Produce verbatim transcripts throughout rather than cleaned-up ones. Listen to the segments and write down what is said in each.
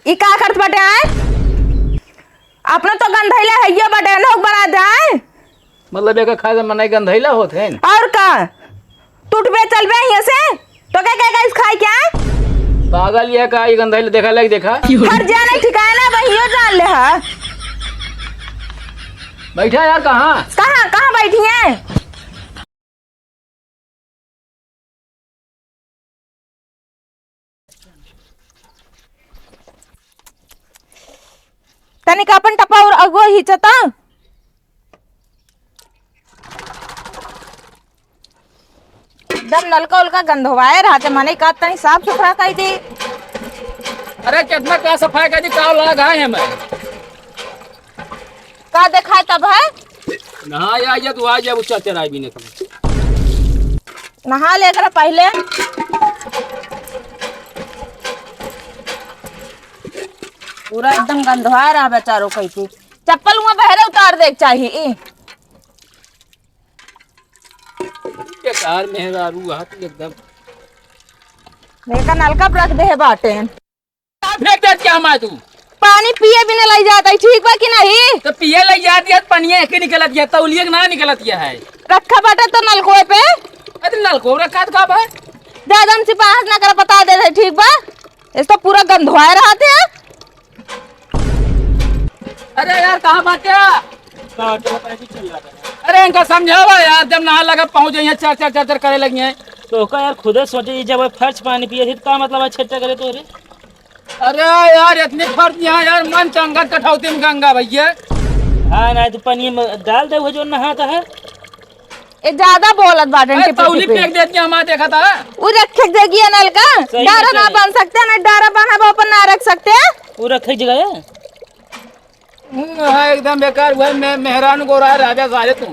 ई का करत बाटे, आय? अपना तो गंधैला हइये बाटे, नहुक बना जाए। मतलब, एकर खाए से मनई गंधैला होत है? और का? तू उठबे, चलबे हियां से? तो क्या, क्या, क्या इस खाए क्या? पागल ये का, ये गंधैला देखा लग, देखा। हर जाने ठिकाना वहियो जान ले हा। बैठा यार, कहाँ? कहाँ, कहाँ बैठी है? तनिक अपन टपा और अगो हिचता। एकदम नलका उलका गंधवाए रहते, मने का तनी साफ सुथरा कइ दे। अरे कितना का सफाई कइ दी, का लाग है हमें? का देखाए तब है? नहा आ जा, तू आ जा, वो चरचराए बिना कम। नहा ले एकरा पहिले। पूरा एकदम गंधवा रहा बेचारो कइसे। चप्पल हुआ बहरे उतार दे के चाही। बेकार मेहरारू हाथ एकदम। देखा नलका पर रख दे है बाटे। का फेंक देत क्या हमार तू? पानी पिए भी न लई जात है, ठीक बा कि नहीं? तो पिए लई जात है, पनिया एक ही निकलत है, तौलिए के ना निकलत है। रखा बाटे तो नलकोए पे। अरे नलको रखा तो का बा? ज्यादा हमसे बहस ना कर, बता दे रहे, ठीक बा? इस तो पूरा गंधवाए रहत है। अरे यार, कहाँ बाटे? अरे इनका समझावा यार, जब नहा लगा पहुँच जाइए, चर चर चर चर करे लगी हैं। तो का यार, खुदे सोचे, जब फर्ज पानी पिए थे, तो का मतलब है छट्टा करे तोरे? अरे यार, इतनी फर्ज यहाँ यार, मन चंगा कठौती में गंगा भैया। हाँ, ना तो पानी में डाल दे, वो जो नहाता है। ए, ज्यादा बोलत बाटन अरे, टिपे तौली टिपे। फेंक देती हमार देखा था। उ रखे देगी अनल का? सही डारा ना है। बन सकते, ना डारा बना वो अपन ना रख सकते। उ रखे जगह है। हम्म, हाँ, एकदम बेकार हुआ, मैं मेहरान को रहा राजा सारे तू।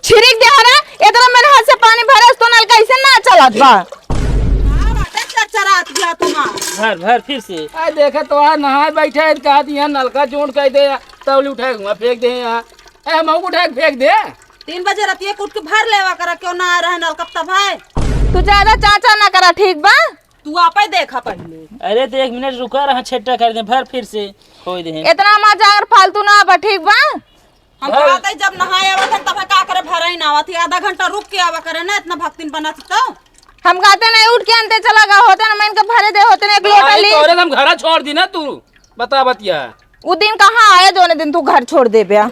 छिरिक दे हरा, इतना मेरे हाथ से पानी भरे, तो नल कैसे ना चलत बा? हाँ, बाटे चरचरात गया तुम्हार। भर, भर फिर से। आ, देखे तो आ नहाए बैठे हैं, कहा दिया नलका जोड़ कर दे, तौली उठाए हुआ फेंक दे यहाँ। ए, हम उठा के फेंक दे। तीन बजे रतिया कूट के भर लेवा करा, क्यों ना आ रहा है नलका तब है? तू ज्यादा चाचा ना करा, ठीक बा? तू आपे देखा पहिले। अरे तो एक मिनट रुका रहा, छट्टा कर दे, भर फिर से खोई दे। इतना मजा अगर फालतू ना बा, ठीक बा? हम भर। कहते जब नहाए आवत है तब का करे भरा ही ना आवत है, आधा घंटा रुक के आवा करे ना, इतना भक्तिन बनत तो। हम कहते नहीं उठ के अंते चला गा होते ना, मैं इनके भरे दे होते ना एक लोटा भाई, ली। तोरे हम घरा छोड़ दी ना तू, बता बतिया। उ दिन कहाँ आए जौने दिन तू घर छोड़ देबे?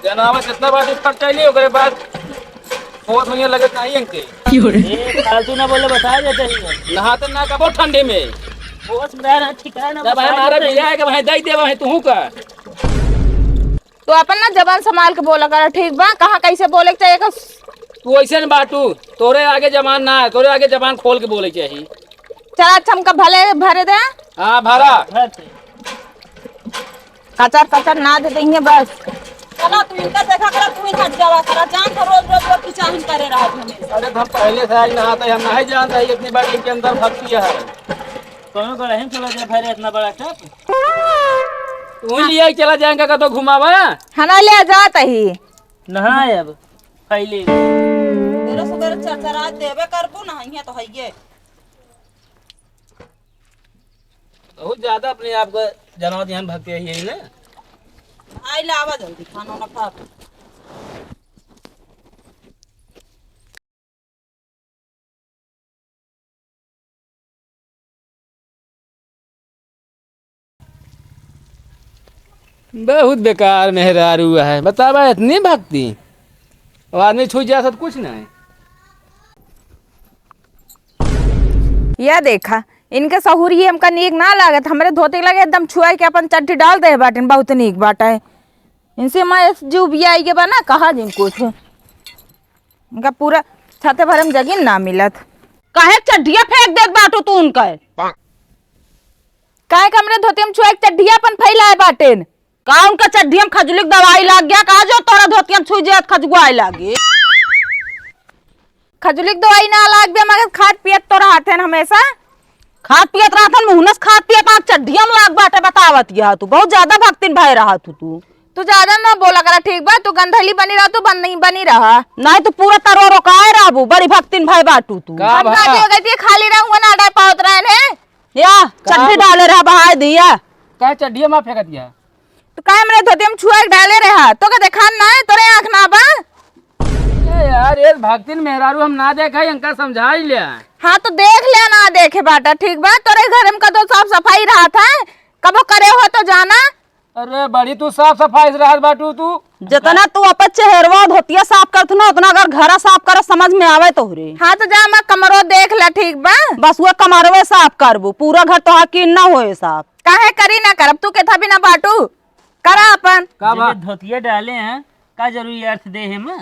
जनावर कितना बार तू खर्चा ले, ओकरे बाद बहुत बढ़िया लगे नहीं इनके। ए, फालतू ना बोले, बता देते ही है। नहाते ना कबो ठंडी में। होश में रह, ठीक है ना, जब बता हमारा देते ही। बिया है कि भाई दे दे, भाई तू का। तू अपन ना जबान संभाल के बोला कर, ठीक बा? कहाँ कैसे बोले के चाहिए का? तू ऐसे न बाटू, तोरे आगे जबान ना है, तोरे आगे जबान खोल के बोले के चाहिए। चला, अच्छा, हमका भले भरे दे। हाँ, भरा। भर दे। कचर कचर ना दे देंगे बस। चला, तू इनका देखा करा, तू ही हट जावा करा, जान तो रोज रोज वो किचाहिन करे रहा हमेशा। अरे, हम पहले से आज नहाते, हम नहीं जानते हैं इतनी बड़ी इनके अंदर भक्ति है। कौनो गड़हिन चला जा भरे इतना बड़ा टब। तू ही लिया चला जाएगा का तो घुमावा। हना ले जात ही। नहाए अब, खैली। तेरे सुबह चरचरा देबे करबू, नहाइए तो हइये। बहुत ज्यादा अपने आप को जनावत यहाँ भक्ति है ये ना। आई लावा जल्दी खाना वाना खा। बहुत बेकार मेहरारू है, बतावा इतनी भक्ति, और आदमी छूट जाए तो कुछ नहीं। या देखा, इनके सहूर ये हमका नीक ना लागत, हमरे धोती लगे एकदम छुआ के अपन चड्ढी डाल दे बाटिन, बहुत नीक बाटे। इनसे मैं इस जो भी आई के बा ना, कहा जिन कुछ। उनका पूरा छाते भरे में जगह ना मिलत। काहे चड्ढिया फेंक देत बाटू तू उनका? काहे के हमरे धोती में छुआ के चड्ढिया अपन फैलाए बाटेन? का उनका चड्ढिया में खजुली के दवाई लाग गया? का जो तोरा धोतिया में छुई जात खजुआए लागे? खजुली के दवाई ना लाग गया, मगर खात पियत तो रहत हन हमेशा। खात पियत रहत हन, मुहनस खात पियत आँख चड्ढिया में लाग बाटे, बतावत यह तू। बहुत ज्यादा भक्तिन भय रहत हूँ तू। तू ज्यादा ना बोला करा, ठीक बा? तू गंधली बनी रहा, तू बन नहीं बनी रहा। नहीं, तू पूरा तरो रोकाए रहबू, बड़ी भक्तिन भय बाटू तू। का हम भा? काजे हो गई थी, खाली रहूंगा ना, अडाई पावत रहन है। या, का चड्ढी हाँ। डाले रहा, बहाय दिया। काहे चड्ढिया मा फेंकत गया? तो काहे हमरे धोतिया मा छुआ के डाले रहा? तोका देखान ना है, तोरे आँख ना बा? ए यार, ये भक्तिन मेहरारू हम ना देखा, इनका समझाई लिया। हाँ, तो देख लिया, ना देखे बाटा, ठीक बा? तोरे घर मा कदो साफ सफाई रहत है, कबो करे हो तो जाना। अरे बड़ी तू साफ सफाई से रहत बाटू तू। जितना तू अपन चेहरवा धोतिया साफ करत ना, उतना अगर घरा साफ करे समझ में आवे तोहरे। हाँ, तो जा, मैं कमरो देख ले, ठीक बा? बस वो कमरवे साफ करबू, पूरा घर तोहार कीन ना होए साफ। काहे करी ना करब, तू केथा भी ना बाटू, करा अपन। का बा? जब धोतिया डाले हैं, का जरूरी अर्थ दे है माँ?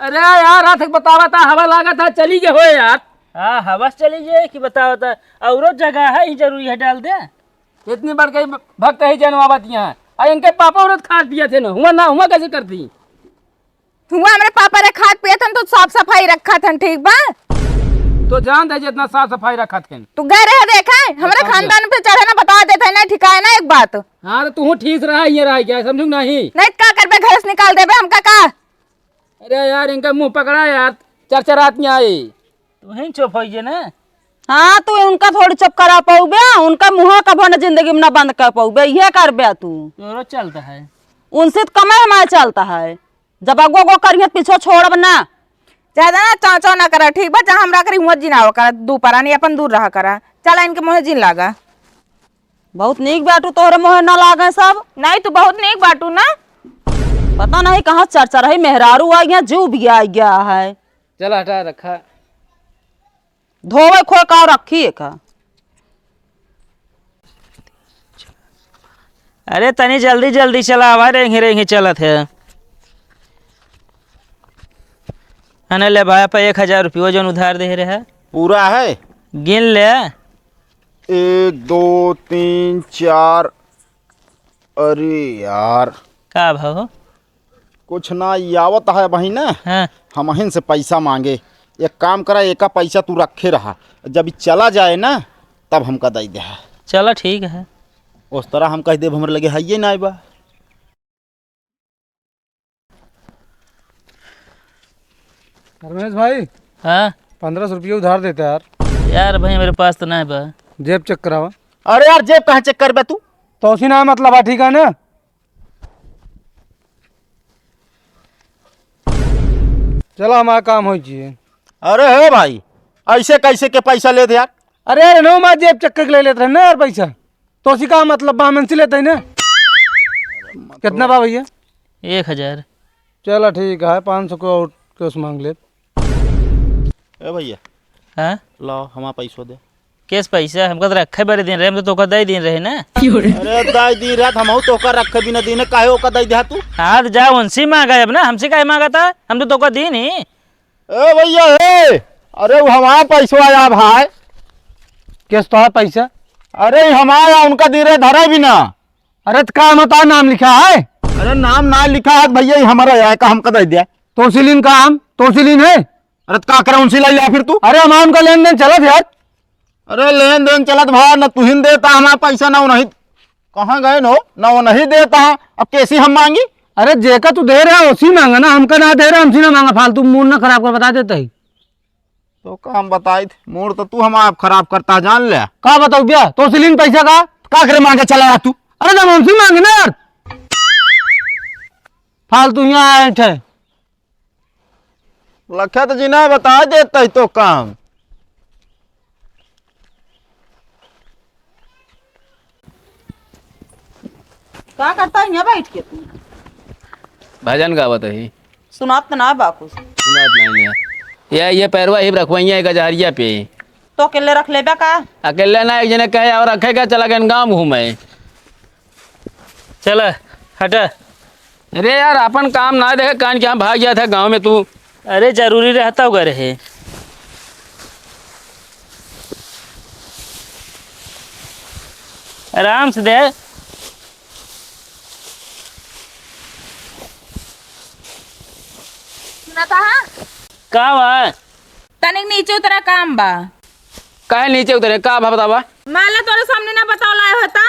अरे यार, रात के बतावा था, हवा लागत था, चली गए हो यार। हाँ, हवा से चली गए कि बतावा था, औरो जगह है, ही जरूरी है डाल दे। इतनी बड़ गई भक्त ही जनवावत यहाँ। आ इनके पापा औरत खाट दिए थे ना, हुआ ना हुआ कैसे करती? हुआ हमरे पापा रे खाट पिए थे, तो साफ सफाई रखा था, ठीक बा? तो जान दे जितना साफ सफाई रखा थे। तू गए रहे देखे, हमरे बताओ खानदान पे चढ़े ना, बता देते ना, ठिकाए ना एक बात। हाँ, तो तू ठीक रहा, ये रहा क्या, समझू नहीं? नहीं, का करबे, घर से निकाल देबे हमका का? अरे यार, इनका मुंह पकड़ा यार, चरचरात नहीं आई। तू ही चुप होइए ना। हाँ, तू उनका थोड़ी चुप करा पाउबे, उनका मुंह कभो न जिंदगी में न बंद कर पाउबे, ये करबे तू। तोरो चलता है। उनसे तो कमे हमारे चलता है, जब अगो अगो करिए पीछे छोड़ब ना। ज्यादा ना चाव चाव ना करा, ठीक बा? जहाँ हमरा करी हुआ जिनावा करा, दू परानी अपन दूर रहा करा। चला इनके मुँहे जिन लागा। बहुत नीक बाटू, तोहरे मुँहे न लागे सब। नहीं, तू बहुत नीक बाटू ना। पता नहीं कहाँ चरचरही मेहरारू आ गया, जीव भी आ गया है। चला हटा, रखा। धोवे खोए का रखी है का? अरे तनी जल्दी जल्दी चला, आवा रेंगे रेंगे चलत है। अने ले भाई, आपा एक हजार रुपयो जौन उधार दे रहे। पूरा है? गिन ले। एक, दो, तीन, चार। अरे यार। का भाव? कुछ ना, ई आवत है बहिन, हाँ। हमहिन से पैसा मांगे। एक काम करा, एका पैसा तू रखे रहा, जब ई चला जाए ना, तब हमका दई दे। चला ठीक है। उस तरह हम कह देब, हमरे लगे हइये ना बा। धर्मेश भाई, हाँ? पन्द्रह सौ रुपये उधार देते यार। यार भाई, मेरे पास तो नहीं बा। जेब चेक करावा। अरे यार, जेब कहाँ चेक करबे तू? तो उसी ना मतलब है, ठीक है ना? चला, हमारा काम हो चाहिए। अरे हे भाई, ऐसे कैसे के पैसा लेत यार? अरे यार, नो, मैं जेब चेक करके ले लेत रहे ना यार पैसा। तो उसी का मतलब बा, हमसे लेते ही ना। कितना बा भैया? एक हजार। चला ठीक है, पाँच सौ को और कैश मांग ले। ए भैया, हाँ? लाओ, हमारा पैसो दे। केस पैसा? हमका तो रखे बरे दिन रहे, हम तो तोका दे दिन रहे ना। अरे दाई दिन रात हमहू तोका रखे बिना दिन, काहे ओका दे दिया तू? हाँ, तो जा उनसे मांगा अब ना, हमसे काहे मांगा था? हम तो तोका दिन ही। ए भैया, हे, अरे वो हमारा पैसवा आया भाई। केस तो है पैसा? अरे हमारा, उनका दिन रहे धरे बिना। अरे तो का हमारा नाम लिखा है? अरे नाम ना लिखा है भैया, ये हमारा आया का, हमका दे दिया। तोसिलिन का हम? तोसिलिन है? अरे तो का करे उनसे लाई लिया फिर तू? अरे हमारा उनका लेन देन चलत यार। अरे लेन देन चलत भा, न तुहिन देता हमारा पैसा, ना वो नहीं। कहाँ गए नो? ना वो नहीं देता है, अब कैसी हम मांगी? अरे जेका तू दे रहा है उसी मांगा ना, हमका ना दे रहा, हमसे ना मांगा, फालतू मूड ना खराब कर, बता देता ही। तो का हम बताई थे, मूड तो तू हमारा खराब करता है, जान ले। का बताऊ भैया, तोसिलिन पैसा का? का करे मांगे चला रहा तू? अरे जब हमसे मांगे ना यार, फालतू यहाँ आए थे। लखत जी ना बता देते तो काम। का करता है यहाँ बैठ के तू? भजन गावत ही। सुनात तो ना बा कुछ। सुनात नहीं है। ये, ये पैरवा ही रखवैया है गजहरिया पे। तो अकेले रख लेबे का? अकेले ना, एक जने कहे और रखे का, चला गए गाँव घूमे। चला, हटा। अरे यार, अपन काम ना देखे, कान क्या भाग गया था गाँव में तू। अरे, जरूरी रहता होगा रहे। आराम से दे। सुनाता है? का बा? तनिक नीचे उतरा, काम बा। काहे नीचे उतरे? का बा बतावा? माला तोरे सामने ना बताओ लाए होता।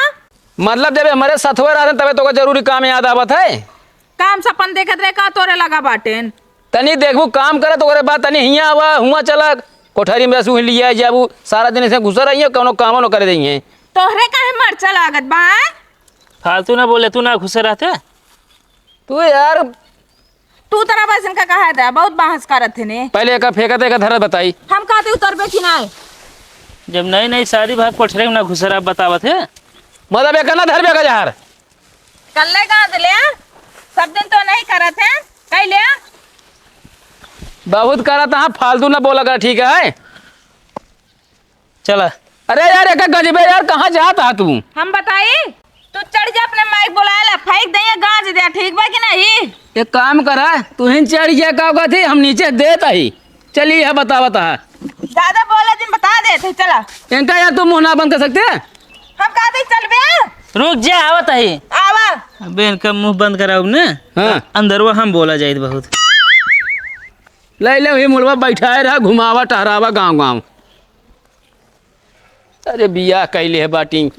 मतलब जब हमरे सथवे रहते तबे तोका जरूरी काम याद आवत है। काम सपन देखत रहे का तोरे लगा बाटेन। तनी देखबू काम करे तो ओकरे बाद तनी हियाँ आवा, हुआँ चला, कोठरी में रसू लिया जाबू, सारा दिन ऐसे घुसा रही है, कौनो कामो न करे देइहैं। तोहरे काहे मरचा लागत बा, हैं? फालतू ना बोले, तू ना घुसे रहते। तू यार। तू तरा बस इनका कहा दे, बहुत बहस करत है ने। पहले एका फेंका दे, एका धरा बताई। हम कहते उतरबे कि नहीं? जब नई नई शादी भा कोठरे में ना घुसे रहा, बतावत है। मतलब एका ना धरबे का जहर। कल्ले गाँज ले, सब दिन तो नहीं करत है, कई ले। बहुत करत है, फालतू ना बोला कर, ठीक है? चला। अरे यार, एका गजबे यार, कहाँ जात हा तू? हम बताई, तू चढ़ जा, अपने माई के बुलाए ला, फेंक दे, ये गाँज दे, ठीक बा कि नहीं? एक काम करा, तू ही चढ़ जा, का कहती, हम नीचे देत ही। चलिए, यह बता, बता। ज्यादा बोला जिन, बता देत ही, चला। इनका यार, तू मुंह ना बंद कर सकते? हम कहते चल बे। रुक जा, आवत ही। आवा। अबे, इनका मुंह बंद कराऊ ने। हाँ। अंदरवा हम बोला जाइत बहुत। ले ले, वही मुड़वा बैठाए रहा, घुमावा टहरावा गाँव गाँव। अरे बियाह कैले है बाटी।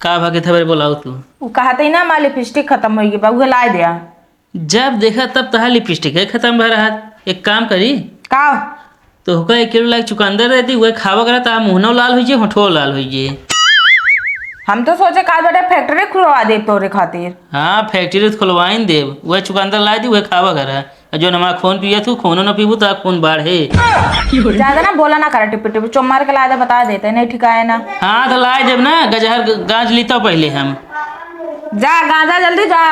का भा, के थबरे बोलाऊ तू? उ कहत ही ना, हमार लिपस्टिक खतम होइ गई बा, उहे लाए द्या। जब देखा तब तहार लिपस्टिक है खतम भा रहत। एक काम करी। का? तोहका एक किलो लायक चुकंदर दे दी, उहे खावा करा, तहार मुहनो लाल होइ जे, होठो लाल होइ जे। हम तो सोचे काल बेटा फैक्ट्री खुलवा देब तोरे खातिर। हाँ, फैक्ट्री तो खुलवाइन देब, उहे चुकंदर लाए दी, उहे खावा करा। आ जौन हमार खून पियत हू, खूनो न पीबू, त खून बाढ़े। ज्यादा ना बोला ना करा, टिपी टिपी चुप मार के लाए दे, बता देते, नहीं ठिकाए ना। हाँ, तो लाए देब ना, गजहर ग-, गाँज लीता पहले हम। जा, गाँजा जल्दी जा।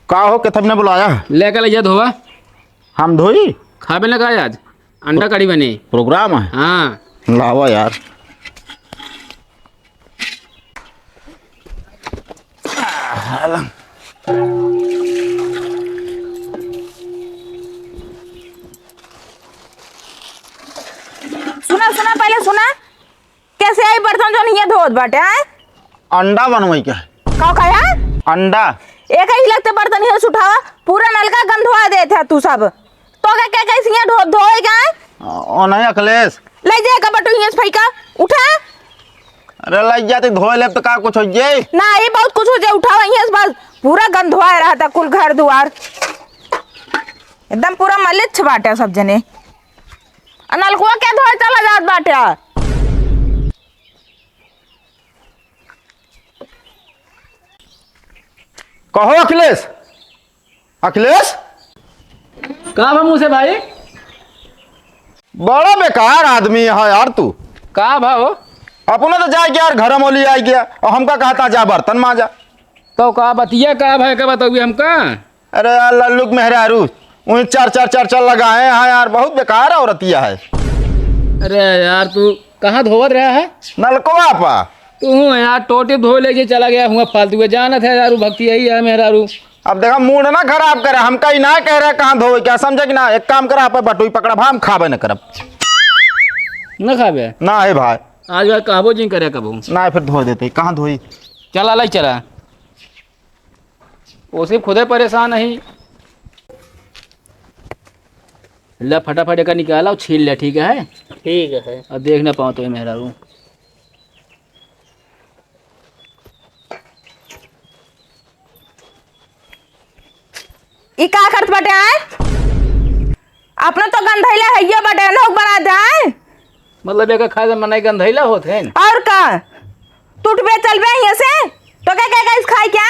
का हो, के थप ने बुलाया? लेकर ले जा धोवा। हम धोई? खाबे ना का आज? अंडा कढ़ी बने। प्रोग्राम है? हाँ। लावा यार। सुना, सुना, पहले सुना। कैसे आई बर्तन जौन हियाँ धोत बाटे, आय? अंडा बनवई के। का कहा? अंडा। एक ही लगते बर्तन हियाँ से उठावा, पूरा नलका गंधवा देत है तू सब। तो का, का, कैसे हियाँ धो-, धोए के, आय? ओ नहीं अखिलेश। ले जाए का बटू हियाँ से फेंका, उठा। अरे ले जाते धोए लेब तो का कुछ हो जाए? ना, ये बहुत कुछ हो जाए, उठावा हियाँ से बस। पूरा गंधवा रहता कुल घर दुआर। एकदम पूरा मलिच्छ बाटे सब जने। आ नलकुआ के धोए चला जात बाटे? कहो अखिलेश, अखिलेश। का भा मुँह से भाई? बड़ा बेकार आदमी है यार तू। का भा हो? अपना तो जाए के यार घर मोली आए गया और हमका कहता जा बर्तन माजा। तो का बतिया का भा के बताउए हमका? अरे यार, लल्लू के मेहरारू, वहीं चार, चार, चार, चार लगाए हैं यार, बहुत बेकार औरतिया है। अरे यार, तू कहाँ धोवत रहा है? नलकवा पा। तू हूँ यार, टोटी धो ले जे चला गया हुआ फालतू के, जानत है यार, उ भक्ति यही है मेहरारू। अब देखा, मूड ना खराब करे, हम कहीं ना कह रहे कहाँ धोवे, क्या समझे कि ना? एक काम करा, आप बटुई पकड़ा, हम खाबे न करब। न खाबे? ना है भाई। आज भाई कहबो जी करे कबो। ना, फिर धो देते, कहाँ धोई? चला, लाई चला। ओसे खुदे परेशान ही। ला फटाफट एका निकाला और छील ले, ठीक है? ठीक है। अब देख ना पाओ तो ये मेहरारू। ई का करत बाटे आय? अपना तो गंधैला हइये बाटे, नोक बना दे आय। मतलब एका खाए से मनई गंधैला होत है? और का? तू उठबे चलबे हियाँ से? तो क्या, क्या, क्या इस खाए क्या?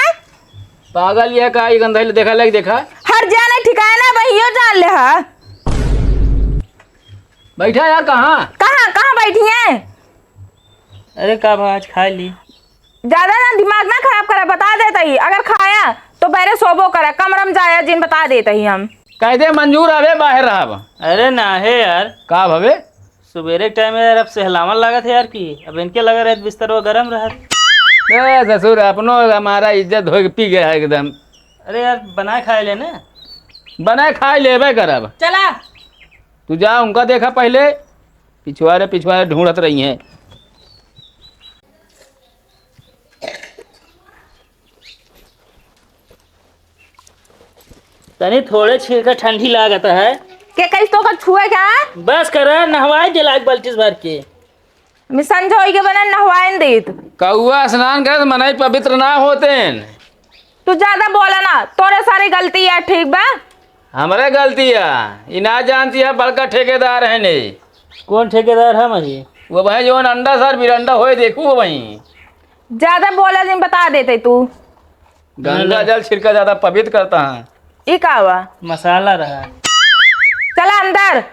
पागल ये का, ये गंधैला देखा लग देखा। हर जाने ठिकाना बहियो जान ले हा। बैठा यार, कहाँ? कहाँ, कहाँ बैठी है? अरे का भा, आज खाए ली। ज्यादा ना दिमाग ना खराब करा, बता देता ही, अगर खाया तो बैरे सोबो करा, कमरा में जाया जिन, बता देता ही हम। कह दे मंजूर, अबे बाहर रहब। अरे ना है यार। का भवे? सुबेरे के टाइम है यार, अब सहलावन लागत है यार की, अब इनके लगा रहत बिस्तर वो गरम रहत। ए ससुर, अपनो हमारा इज्जत धोए के पी गया है एकदम। अरे यार, बनाए खाए ले ना। बनाए खाए लेबे करब। चला। तू जा, उनका देखा पहले, पिछुआरे पिछुआरे ढूंढत रही हैं। तनी थोड़े छील के ठंडी लागत है। के कही तो का छुए का? बस करा, नहवाए दे लाग बाल्टी से भर के। मैं संझ होई के बने नहवाए न देत। कौआ स्नान करे तो मनई पवित्र ना होते हैं। तू ज्यादा बोला ना, तोरे सारी गलती है, ठीक बा? हमरे गलती है, ई ना जानती है, बड़का ठेकेदार है ने। कौन ठेकेदार है मजी? वो वही जौन अंडा सर बिरंडा होए, देखू वो वही। ज्यादा बोला नहीं, बता देते तू। गंगा जल छिड़का ज्यादा पवित्र करता है। ई का हुआ? मसाला रहा। चला अंदर।